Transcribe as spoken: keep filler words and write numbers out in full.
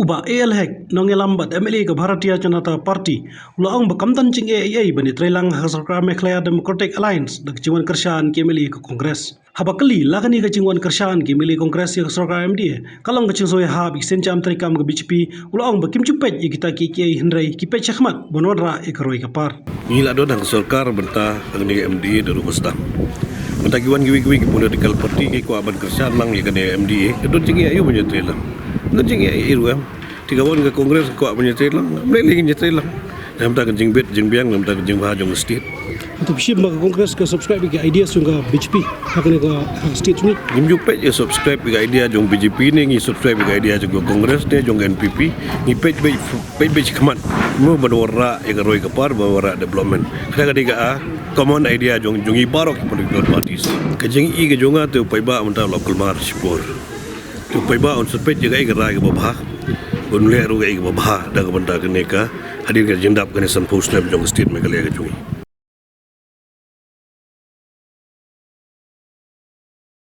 Bah A L Hek, nongïalam bad M L A ka Bharatiya Janata Party, u la ong ba kam don jingeh ei ei ban ïatreilang ha ka sorkar Meghalaya Democratic Alliance da ka jingwan kyrshan ki M L A ka Congress. Haba kylli la kane ka jingwan kyrshan ki M L A Congress ïa ka sorkar M D A ka long ka jingsngewhap ïa ki sienjam treikam ka B J P, u la ong ba kim ju peit ïa kita kiei kiei hynrei ki peit shakhmat ban wanrah ïa ka roi ka par. Ngi la don ha ka sorkar mynta ha kane ka M D A da ruh ka sdang. Mynta ki wan kiwei kiwei ki political party ki kwah ban kyrshan lang ïa kane M D A. Ka don jingeh aïu ban ïatreilang? Don jingeh aïu ruh em? Te ka wan ka Congress ka kwah ban ïatreilang. Mlei lei ngin ïatreilang. Namar ka jingbit jingbiang, namar ka jingbha jong ka state. Te phi shim ba ka Congress ka subscribe ïa ki ideas jong ka B J P ha kane ka, ha ka state jong ngi? Ngim ju peit ïa subscribe ïa ka idea jong B J P ne ngi subscribe ïa ka idea jong ka Congress ne jong ka N P P. Ngi peit beit, peit beit shakhmat. Mo ban wanrah ïa ka roi ka par, ban wanrah development. Kata ka dei ka, ah, common idea jong, jong ngi baroh ki political parties. Ka jingïohi ka jong nga te u paidbah mynta u la kulmar shipor. Te u paidbah un sa peit ïa kaei ka rai kaba bha. Un leh ruh kaei kaba bha da ka bynta kane ka, hadien ka jingdap kane sanphew snem jong ka state Meghalaya ka jong ngi.